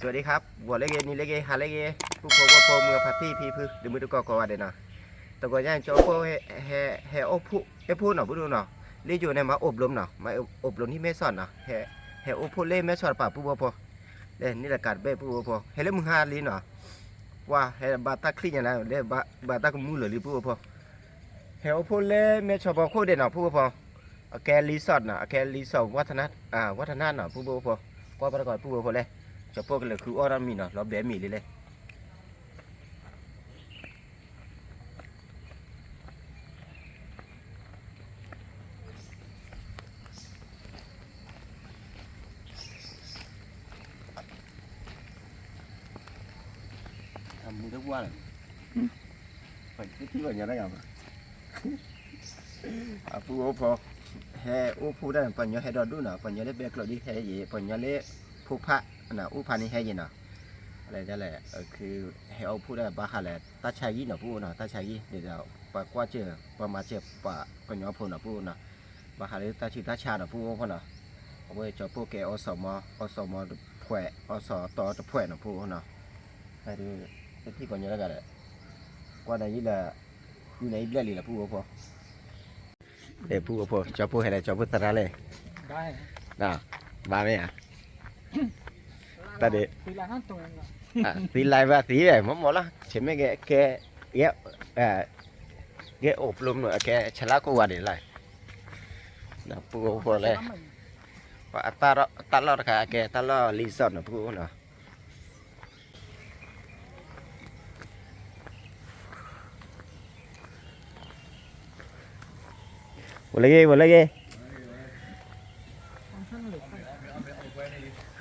สวัสดีครับ ဂီၤလၢအဂ့ၤ နံၤလၢအဂ့ၤ ဟါလၢအဂ့ၤ ပုၢ်ဖိဝဲၢ်ဖိ မုၢ်အဖါတံၢ်ဖံဖု ဒီးမုၢ်တကိးကိးဂၤဒဲးနီၤ, တဂီၤညါ ကၠီဖိ ဟဲ ဟဲ ဟဲအိၣ်ဖှိၣ် အိၣ်ဖှိၣ်နီၤ ပုၢ်ဒိၣ်နီၤ, လ့ၣ်ယိၤန့ၣ် မၤအိၣ်ဘျိမနီၤ, မၤအိၣ်ဘျိန့ၢ်မဲဆီးနီၤ, ဟဲ ဟဲအိၣ်ဖှိၣ်လၢမဲဆီးတပၤ ပုၢ်ဖိဖိ, လၢန့ၣ်လၢကးတဘ့ၣ် ပုၢ်ဖိဖိ ဟဲလၢမုၢ်ဟါလံနီၤ, ကွၢ် ဟဲဘၣ်တၢ်ချံၣ်ညါလၢ လၢဘၣ်တၢ်ကမူလၢာ်လံ ပုၢ်ဖိဖိ, ဟဲအိၣ်ဖှိၣ်လၢမဲဆီးဖီခိၣ်ဒဲးနီၤ ပုၢ်ဖိဖိ အကဲ resort နီၤ, အကဲ resort ဝါထနါ နီၤ ပုၢ်ဖိဖိ, ကွၢ်ဘၣ်တကိး ပုၢ်ဖိဖိလဲၣ်, ကၠီဖိကလဲၤဃုအီၣ်တၢ်မံၤနီၤ, လီၤဘဲမံၤလံလဲၣ်. အမုၢ်တဝါလၢ ပထံၣ်ပှၤညီတဂၤဘၣ်, အပုၢ်အိၣ်ဖိ, ဟဲအိၣ်ဖှိၣ်တၢ်န့ၣ် ပှၤညီဟဲဒီဒူၣ်နီၤ, ပှၤညီလၢဘဲကျိးဒ်ဟဲယံၤ, ပှၤညီလၢဖိဖး အိၣ်ဖးန့ၣ်ဟဲယံၤနီၤ, လဲၣ်လဲၣ် ဟဲအိၣ်ဖှိၣ်တၢ် ဘၣ်ဃးလၢတၢ်ဆါဟံၣ်နီၤ ပုၢ်အိၣ်နီၤ, တၢ်ဆါဟံၣ် ဒ်သိး ပှၤကွၢ်စၢၤ ပှၤမၤစၢၤပှၤကညီဖိနီၤ ပုၢ်အိၣ်နီၤ, ဘၣ်ဃးလၢတၢ်ဆူးတၢ်ဆါနီၤ ပုၢ်အိၣ်ဖိနီၤ, အဝဲကၠီဖိကဲ အီစီၤမီ အီစီၤမီတဖှဲး အီစီၤတီတဖှဲးနီၤ ပုၢ်အိၣ်နီၤ, ဟဲဒုး တထံၣ်ပှၤညီတဂၤဒီး ကွၢ်နၤယံၤလၢ ဃုနၤယံၤဘျဲၣ်လံလီၤ ပုၢ်အိၣ်ဖိ, ပုၢ်အိၣ်ဖိ ကၠီဖိဟဲလၢ ကၠီဖိသရၣ်လဲၣ်, ဘၣ်မ့ၢ်ဧါ, တၢ်ဒ် သံလၢဘၣ်သံဝဲ မ့ၢ်မ့ၢ်လီၤ ဆဲးမ့ၢ်ကဲ ကဲ ကဲအိၣ်ပျိမနုၤ အကဲဆလါကိးဂၤဒဲးလီၤ, ပုၢ်အိၣ်ဖိလဲၣ်, ပှၤအတၢ်လီၢ်တခါ အကဲတၢ်လီၢ်လံာ်စီၣ်နီၤ ပုၢ်အိၣ်နီၤ ဝဲလၢဂ့ၤ ဝဲလၢဂ့ၤ,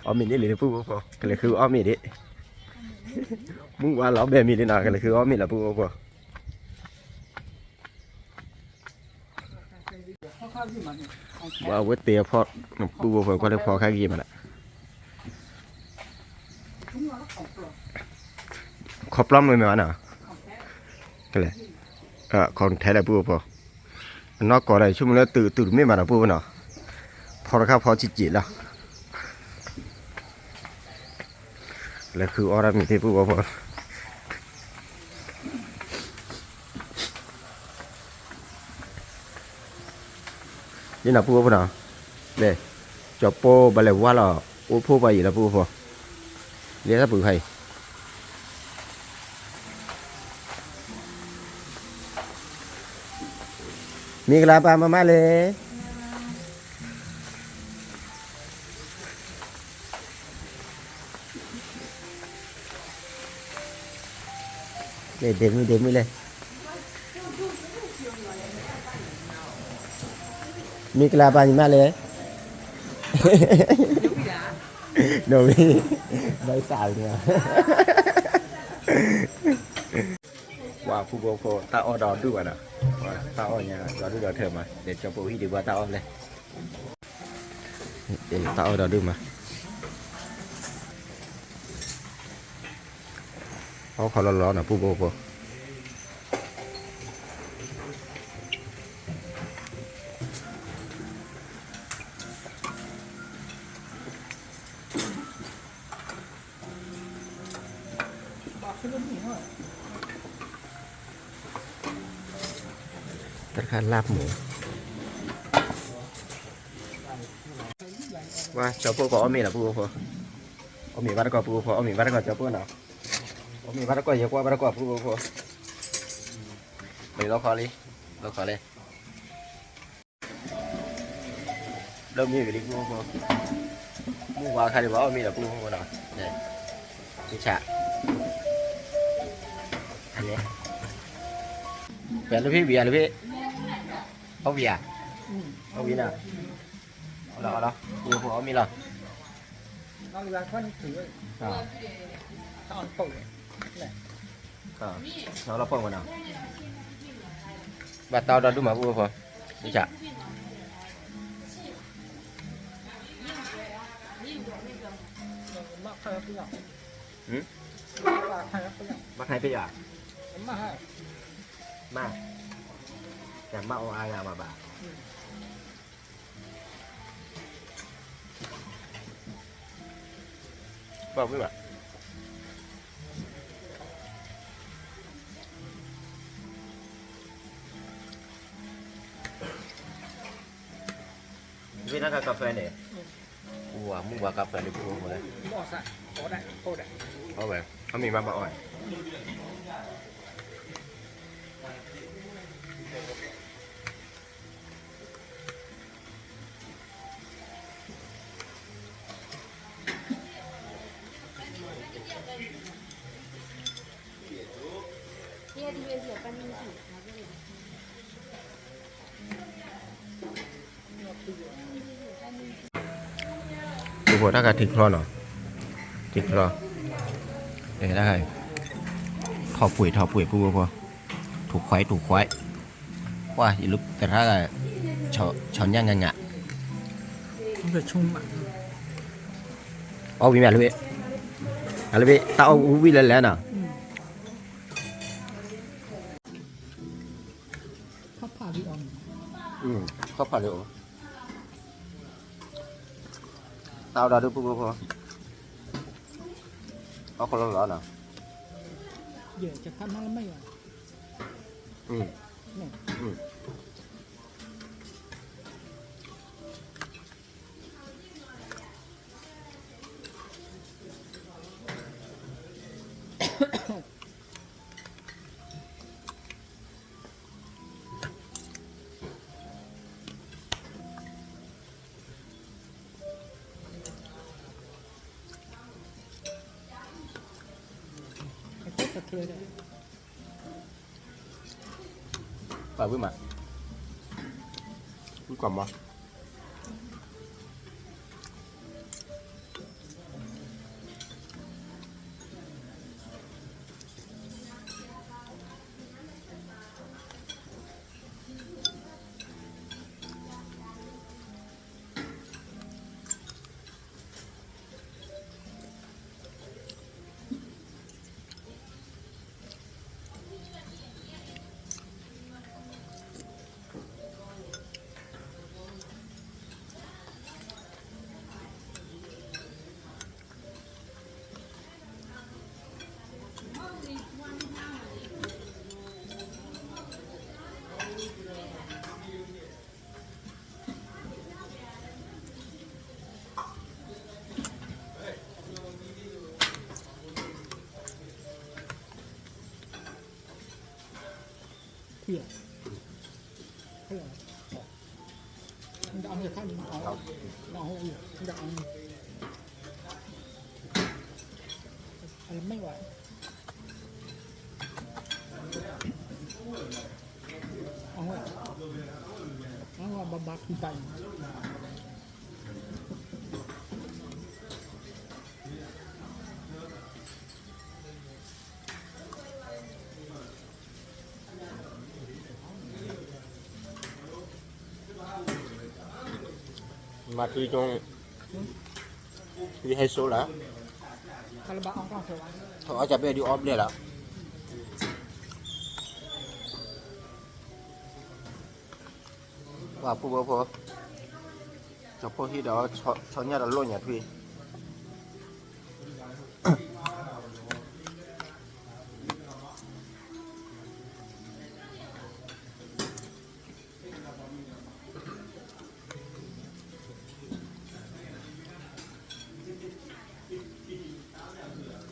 အီၣ်မ့ၤဒ်လဲၣ် ပုၢ်ဖိဖိ ကလဲၤဃုအီၣ်မ့ၤဒ်, မုၢ်ဝါလီၤဘဲမံၤဒ်နီၤ ကလဲၤဃုအီၣ်မ့ၤလီၤ ပုၢ်ဖိဖိ ဘၣ်ဝဲတ့ၢ်အဖီ ပုၢ်ဖိဖိ ကွၢ်လၢဖီခါဂ့ၤမးဒၣ်, ခီပျီမ့ၢ်မ့ၢ်ဝဲနီၤ, ကလဲၤ, ခီထဲလဲၣ် ပုၢ်ဖိဖိ, အနီၢ်ကီၢ်ဒီး ဆိကမိၣ်လၢတုၤတုၤတမ့ၢ်ဘၣ်ဒီး ပုၢ်ဖိနီၤ, ဖီတခါဖီစံးစံးလီၤ လဲၤဃုအီၣ်တၢ်မ့ၤသ့ၣ် ပုၢ်ဖိဖိ, ဒ်နီၤ ပုၢ်ဖိဖိနီၤ, လဲၤ, ကၠီဖိဘၣ်လဲၤဝါလီၤ အိၣ်ဖှိၣ်ပှၤအံၤလီၤ ပုၢ်ဖိဖိ, လဲၤတၢ်ပူၤခါအံၤ မင်္ဂလာပါ မမလေး. လဲၤဒဲးမုၢ်ဒဲးမုၢ်လဲၣ်. မင်္ဂလာပါ ညီမလေး. နော်ဝေး ဘိုက်စးပြီနော်. ပှၤဖုဖိဖိ တၢ်အီၣ်ဒီးဒူၣ်ဘၣ်နီၤ, တၢ်အီၣ်ညါဒီးဒူၣ်ဒီးထၢမး, ဒီးကၠီဖိဟံၣ်ဒံးပှၤတၢ်အီၣ်လဲၣ်, တၢ်အီၣ်ဒီးဒူၣ်မး, အီၣ်ခီလီၤလီၤနီၤ ဖုဖိဖိ. တၢ်တခါလၢ်မူ, ဝါ ကၠီဖိကအီၣ်မ့ၤလီၤ ဖုဖိဖိ, အီၣ်မ့ၤဘၣ်တကီၢ် ဖုဖိဖိ, အီၣ်မ့ၤဘၣ်တကီၢ် ကၠီဖိနီၤ, အီၣ်မ့ၤဘၣ်တကီၢ် ယဲကွၢ်ဘၣ်တကီၢ် ဖုဖိဖိ, မ့ၢ်လီခီလံ, လီခီလံ. လၢမ့ၢ်ဝံၤလံ ဖုဖိဖိ, မုၢ်ဝါခါဒံး ပှၤအီၣ်မ့ၤဒီး ဖုဖိဖိနီၤ, တဆး, အန့ၣ်, ပှၤလၢဖံဝံၤဧါ လၢဖံ, အီၣ်ဝံၤဧါ, အီၣ်ဝံၤနီၤ, အီၣ်လီၤ အီၣ်လီၤ ဖုဖိဖိ အီၣ်မ့ၤလီၤ. ဘၣ်တၢ်အီၣ်ဒီဒူၣ်မး ဖုဖိဖိ, တဆး, ဘၣ်ခါဖဲယၤ, မး, တမၤအီၣ်အါဂၤမးဘၣ်. ဘၣ်ဝံၤဘၣ် ကါဖဲန့ၣ်, မူဝါကါဖဲန့ၣ်ဖိလဲၣ်, အီၣ်ဝဲ, အမံၤမးဘၣ်အီၣ်ဝဲ. ပူဖိတၢ်ခါထံချီနီၤ, ထံချီ, တၢ်ခါ, ထီၣ်ပှ့ၤထီၣ်ပှ့ၤပူဖိဖိ, ထူၣ်ခွဲးထူၣ်ခွဲး, ပှၤယလူၤသရၣ်, ဆီညၣ်ငါငါ, အီၣ်ဝံၤမ့ၢ်လၢ, အလၢဘ့ၣ် တၢ်အီၣ်ဝံၤလၢလဲၣ်နီၤ. ခီၣ်ဖးလံ, တၢ်အီၣ်ဒၣ်ဒုးပူဖိဖိ, အီၣ်ခီလီၤလီၤနီၤ. ပာ်ဝံၤမး, ဝံၤကွၢ်မး. မၤထွံကၠိ, ယဟဲစိလၢ, ထီၣ်အီၣ်ကၢ်ပဲဒုးအီၣ်ဘျဲၣ်လီၤ. ပှၤပူဖိဖိ, ကၠီၤဖိဟံးဒီး ဆီညၣ်ဒီးလိၣ်ညၣ်ထွံ ကၠီ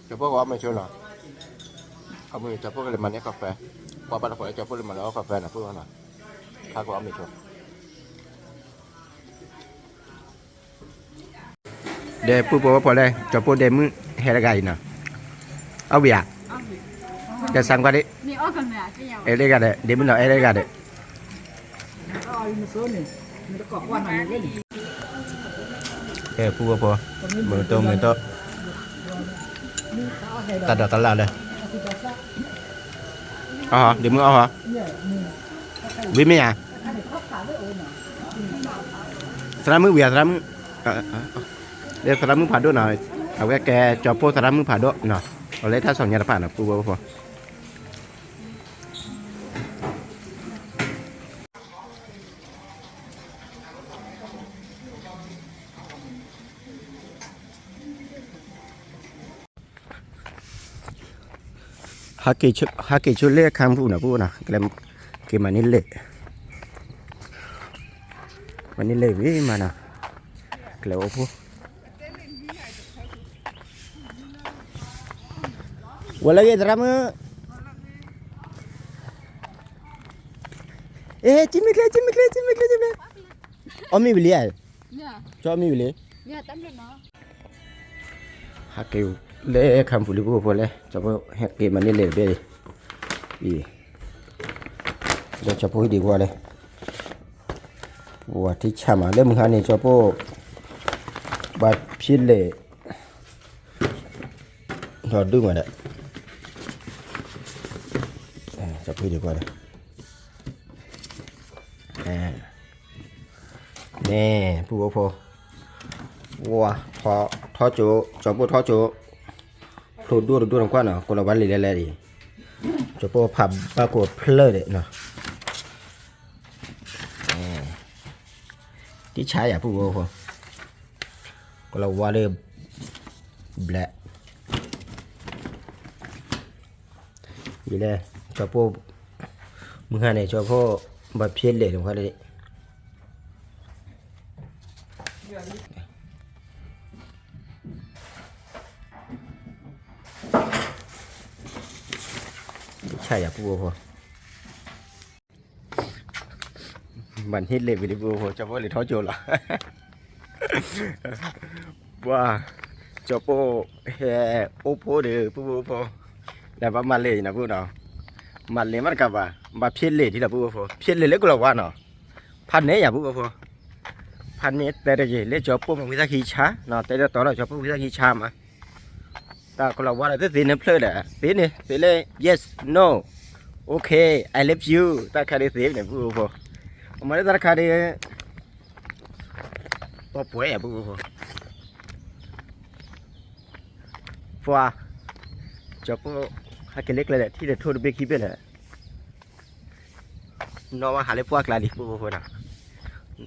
ၤဖိကအီၣ်မ့ၤဆိနီၤ, အမ့ၢ်ကၠီၤဖိကလဲၤမၤန့ၢ်ကီၢ်ဖဲ, ပှၤဘၣ်တဖၣ်လၢကၠီၤဖိလဲၤမၤလၢအီၣ်ကီၢ်ဖဲနီၤ ပူဖိနီၤ, ခါကအီၣ်မ့ၤဆိ ဒီးပူဖိဖိလဲၣ် ကၠီၤဖိဒဲမုၣ်ဟဲတဂၤအံၤနီၤ, အီၣ်ဝံၤဧါ, ဒီးဆါကွၢ်ဒံး, အဲၣ်ဒိးဂၤဒီး ဒဲမုၣ်နီၤ အဲၣ်ဒိးဂၤဒီး အဲ ပူဖိဖိ, မုာ်တိၢ်မုာ်တိၢ်, တၢ်ဒိးကလၢ်လၢ, အီၣ်ဟီ ဒဲမုၣ်အီၣ်ဟီ, ဝံၤမ့ၢ်ဧါ, သရၣ်မုၣ်ဝံၤဧါ သရၣ်မုၣ်, ဒီးသရၣ်မုၣ်ဖးဒိၣ်နီၤ, အဝဲကဲကၠီၤဖိသရၣ်မုၣ်ဖးဒိၣ်နီၤ, အဝဲလၢတၢ်ဆီၣ်ညါတဖၣ်နီၤ ပူဖိဖိ ဟးက့ၤဆိလ့ၣ်အခါပူၤနီၤ ပူဖိနီၤ, ကလဲၤက့ၤမၤန့ၢ်လ့ၣ်, မၤန့ၢ်လ့ၣ်ဝံၤမးနီၤ ကျဲအိၣ်ဖိ ဝဲလၢဂ့ၤသရၣ်မုၣ်, အဲ ကံမ့ၢ်ကျဲ ကံမ့ၢ်ကျဲ ကံမ့ၢ်ကျဲ ကံမ့ၢ်ကျဲ, အီၣ်မ့ၢ်ဝံၤလံဧါ, ကၠီအီၣ်မ့ၢ်ဝံၤလံ, ဟးက့ၤလၢခါပူၤလံဖိဖိလဲၣ်, ကၠီဖိဟဲက့ၤမၤန့ၢ်လဲၣ်တဘ့ၣ်လံ, လၢကၠီဖိဟံၣ်ဒံးကွၢ်လဲၣ်, ပှၤထံဆးမး လၢမုၢ်ဟါန့ၣ် ကၠီဖိ ဘၣ်ဖျ့လဲၣ် ဒီးဒုးမးဒီး, ကၠီဖိဟံၣ်ဒံးကွၢ်လဲၣ်, န့ၣ် ပုၢ်ဖိဖိ, ဝါ, ထီကၠိ, ကၠီဖိထီကၠိ, ဖျိဒိၣ်တဒိၣ်နကွၢ်နီၤ ကိးလီၤဘၣ်လံလဲၣ်လဲၣ်အံၤ, ကၠီဖိဖးဘၣ်ကိးဖျၢၣ်ဒီးနီၤ, တံဆါယၤပုၢ်ဖိဖိ, ကိးလီၤဝါဒီး ဘျဲး ယလဲၣ်, ကၠီဖိ, မုၢ်ဟါန့ၣ် ကၠီဖိ ဘၣ်ဖျ့လဲၣ်တခွါလၢ ဆါယၤပုၢ်ဖိဖိ, ဘၣ်န့ၢ်လဲၣ်ဝံၤလံပုၢ်ဖိ ကၠီဖိလဲၤထီကၠိလီၤ, ပှၤ, ကၠီဖိ ဟဲအိၣ်ဖိဒီးပုၢ်ဖိဖိ, လဲၤဘၣ်မၤလဲၣ်နီၤပုၢ်နီၤ, မၤလဲၣ်မးတကးဘၣ် ဘၣ်ဖျ့လဲၣ်ထံလီၤပုၢ်ဖိဖိ, ဖျ့လဲၣ်လၢကိးလီၤဝါနီၤ, ဖးန့ၢ်ယၤပုၢ်ဖိဖိ, ဖးန့ၢ်တဲတဂ့ၤ လၢကၠီဖိမၤဝံသးခံဆါနီၤ တဲဒ်သိးဒီးကၠီဖိဝံသးခံဆါမး တၢ်ကလီၤဝါဒီးသ့သ့န့ၣ်ဖျၢၣ်ဒီး သ့န့ၣ် သ့လၢ yes, no, okay, I love you တၢ်ခါဒ်သ့န့ၣ်ပုၢ်ဖိဖိ, အမၤလၢတၢ်တခါဒ် ပှဲၤယၤပုၢ်ဖိဖိ, ပှၤ, ကၠီဖိ ဟဲက့ၤလၢကျဲလဲၣ် ထံၣ်ဒီးထိၣ်တဘ့ၣ်ခံဘ့ၣ်လဲၣ် နီၢ်ဝဲဟးလၢပှၢ်ကျါလံ ပုၢ်ဖိဖိနီၤ,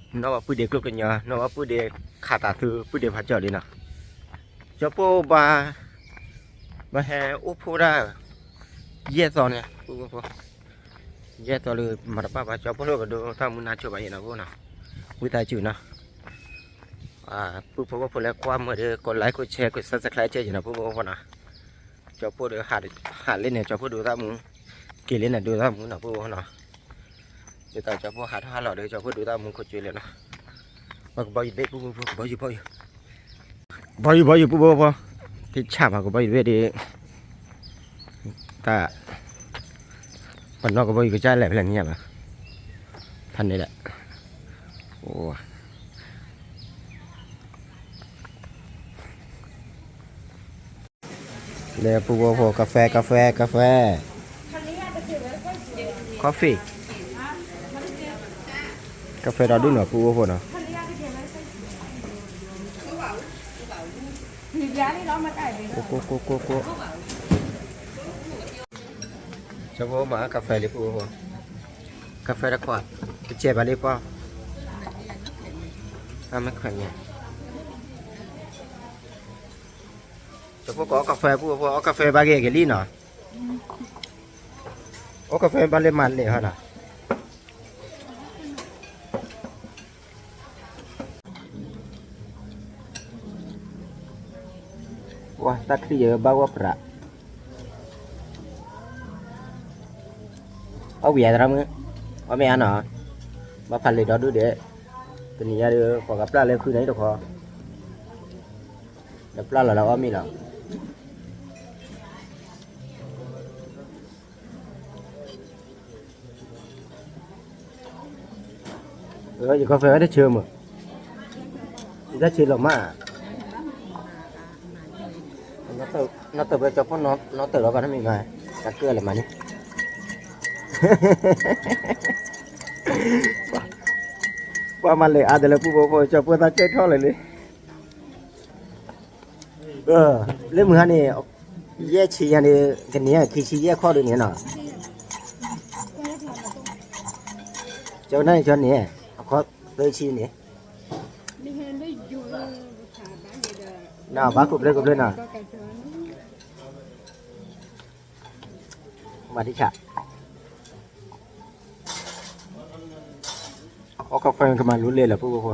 နီၢ်ဝဲပုၢ်ဒ့ကျိၣ်ကညီ နီၢ်ဝဲပုၢ်ဒ့ခးသးသု ပုၢ်ဒ့ဖးကၠီလံနီၤ, ကၠီဖိဘၣ်, ဘၣ်ဟဲအိၣ်ဖိဒၣ်, ယဲၢ်သီန့ၣ် ပုၢ်ဖိဖိ, ယဲၢ်သီလၢမၤတဘၣ်ဘၣ် ကၠီဖိလၢကဒိသၣ်မူနါဆိဘၣ်ယဲနီၤ ပုၢ်ဖိနီၤ, ဝံသးစူၤနီၤ, ပုၢ်ဖိဝဲဖိလၢကွၢ်မုာ်ဒီး ကိး like ကိး share ကိး subscribe ကဲယဲနီၤ ပုၢ်ဖိဖိနီၤ, ကၠီဖိဒီး ဟးလၢန့ၣ် ကၠီဖိဒိသၣ်မူ, က့ၤလၢန့ၣ်ဒိသၣ်မူနီၤ ပုၢ်ဖိနီၤ, ဒ်သိးကၠီဖိဟးထီၣ်ဟးလီၤဒီး ကၠီဖိဒိသၣ်မူခိၣ်ကၠ့လၢနီၤ, ပှၤကဘီယူၤဘ့ၣ်ပုၢ်ဖိဖိ ကဘီယူၤဘီယူၤ, ကဘီယူၤဘီယူၤပုၢ်ဖိဖိ, ထံဆးမးကဘီယူၤဘ့ၣ်ဒီး, တၢ်, ပနီၢ်ကဘီယူၤကစၢ်လဲၣ်ဖဲလဲၣ်နံၤညါဘၣ်, ဖးန့ၣ်ဒီး, အိ လၢပုၢ်ဖိဖိ ကဖဲ ကဖဲ ကဖဲ coffee, ကဖဲဒီဒူၣ်နီၤ ပုၢ်ဖိဖိနီၤ, ကိကိကိကိကိ, ကၠီဖိမၤကဖဲလံ ပုၢ်ဖိဖိ, ကဖဲတခွး, တစဲးဘၣ်လံကွၢ်, အမ့ၢ်ခွဲးညါ ကၠီဖိကအီၣ်ကဖဲ ပုၢ်ဖိဖိ အီၣ်ကဖဲဘၣ်က့ၤကလံနီၤ, အီၣ်ကဖဲဘၣ်လၢမၤန့ၢ်ဟီနီၤ, ဝါ တၢ်ချံယဘၣ်ဝဲပြး, အီၣ်ဝံၤယသရၣ်မုၣ်, အီၣ်မ့ၢ်အါနီၤ, ဘၣ်ဖးလံာ်ဒီဒူၣ်ဒဲး, တနံၤညါဒီး ပှၤကပျၢ်လၢခုန့ၣ်တခီ, ဒီးပျၢ်လီၤလၢအီၣ်မ့ၢ်လီၤ. ယကီၢ်ဖဲဝဲတဆၢမး, ယတၢ်ဆၢလီၤမး, နီၢ်တၢ်ပှဲၤကၠီဖိနီၢ်တၢ်ဒီးကီးတမံၤမး, တၢ်ကၢၣ်လဲၤမးန့ၣ်, ပှၤမၤလဲၤအါတလၢပူဖိဖိ ကၠီဖိသးကဲထီၣ်လၢာ်လံ. လၢမုၢ်ဟါန့ၣ် ယဲၢ်ဆံညါန့ၣ် ကန့ၢ်ခံဆံယဲၢ်ခီၣ်ဒ်န့ၣ်နီၤ, ကၠီနၢ်န့ၣ် ကၠီန့ၣ် အခီၣ်သၢဆံန့ၣ်, ဘၣ်ကိးဖျၢၣ်ကိးဖျၢၣ်နီၤ, မၤတံၢ်ဆး အီၣ်ကီၢ်ဖဲကမၤလူလ့လၢပူဖိဖိ,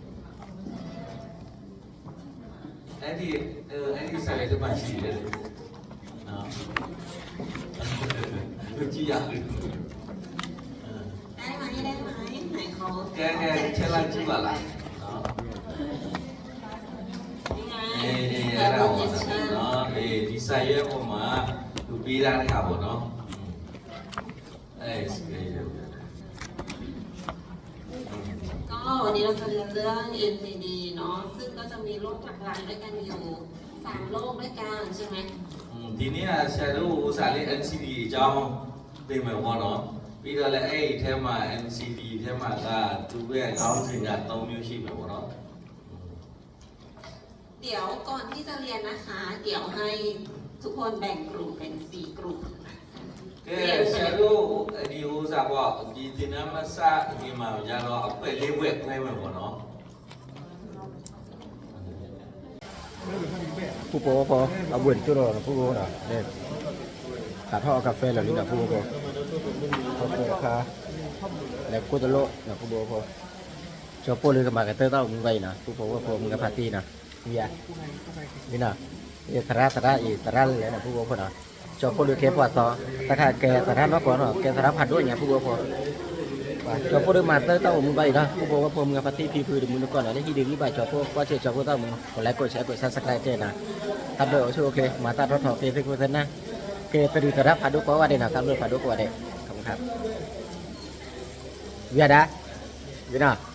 အဲ့ဒီ အဲ့ဒီစာရွက်တစ်ပတ်ရှိတယ်နော် ကြည့်ရအောင် ได้ไหมได้ไหมไหนเขา ကဲကဲချက်လိုက်ကြည့်ပါလားနော် นี่ไง အေးအေးအဲ့ဒါပေါ့နော်အေးဒီစာရွက်ပေါ်မှာသူပေးထားတဲ့ဟာပေါ့နော် ก็วันนี้เราจะเรียนเรื่อง เอ็นซีดี เนาะ ซึ่งก็จะมีโรคหลักๆด้วยกันอยู่สามโรคด้วยกันใช่ไหม อืมทีนี้อาจารย์รู้สาเหตุ เอ็นซีดี အကြောင်းသင်မယ်ပေါ့နော်ပြီးတော့လည်းအဲ့ဒီထဲမှာ เอ็นซีดี ထဲမှာကသူ့ရဲ့ခေါင်းစဉ်ကသုံးမျိုးရှိမယ်ပေါ့နော် เดี๋ยวก่อนที่จะเรียนนะคะ เดี๋ยวให้ทุกคนแบ่งกลุ่มเป็นสี่กลุ่ม ကဲဆရာတို့ဒီဥစ္စာပေါ့ဒီသင်တန်းမစခင်မှာကြတော့အဖွဲ့လေးဖွဲ့ခွဲမယ်ပေါ့နော် ဖုဖိဝဲဖိ အဝဲၢ်တကၠိဒီးဖုဖိနီၤ သးထီၣ်အီၣ်ကါဖဲလီၤလံနီၤ ဖုဖိဖိ ဖုဖိခါ လဲၤကိၢ်တလိၣ်နီၤ ဖုဖိဖိ ကၠီၤပိၢ်လၢကမၤကတၢၢ်တၢ်အိၣ်မူဘၣ်အံၤနီၤ ဖုဖိဝဲဖိမုၢ်ဂၤဖါတံၢ်နီၤ ယၤ ဝံၤနီၤ သရၣ်သရၣ်အံၤ သရၣ်လဲၣ်နီၤ ဖုဖိဖိနီၤ ကၠီၤပိၢ်လၢကဲပှၤသီ တၢ်ခါကဲသရၣ်နီၢ်ကီၢ်နီၤ ကဲသရၣ်ဖးဒိၣ်ညါ ဖုဖိဖိ ကၠီၤပိၢ်လၢမၤတၢၢ်တၢ်အိၣ်မူဘၣ်အံၤနီၤ ဖုဖိဝဲဖိမုၢ်ဂၤဖါတံၢ် ဖံဖုတမုၢ်တကီၢ်နီၤ လၢဟံးဒုးဂံၢ်ဘၣ်ကၠီၤပိၢ် ကွၢ်ဆၢကၠီၤပိၢ်တၢ်အိၣ်မူ ကိးlike ကိးshare ကိး subscribe တဲနီၤ တၢ်ဘျုးအိၣ်ဆူၣ်အိၣ်ချ့ မၤတၢ်ထီထီၣ်က့ၤသ့ၣ်ခိၣ်သ့ၣ်နၢ် ကဲသရၣ်သရၣ်ဖးဒိၣ်ကိးဂၤဒဲးနီၤ တၢ်ဘျုးဖးဒိၣ်ကိးဂၤဒဲး ခီမခါ ဝံၤဒၣ် ဝံၤနီၤ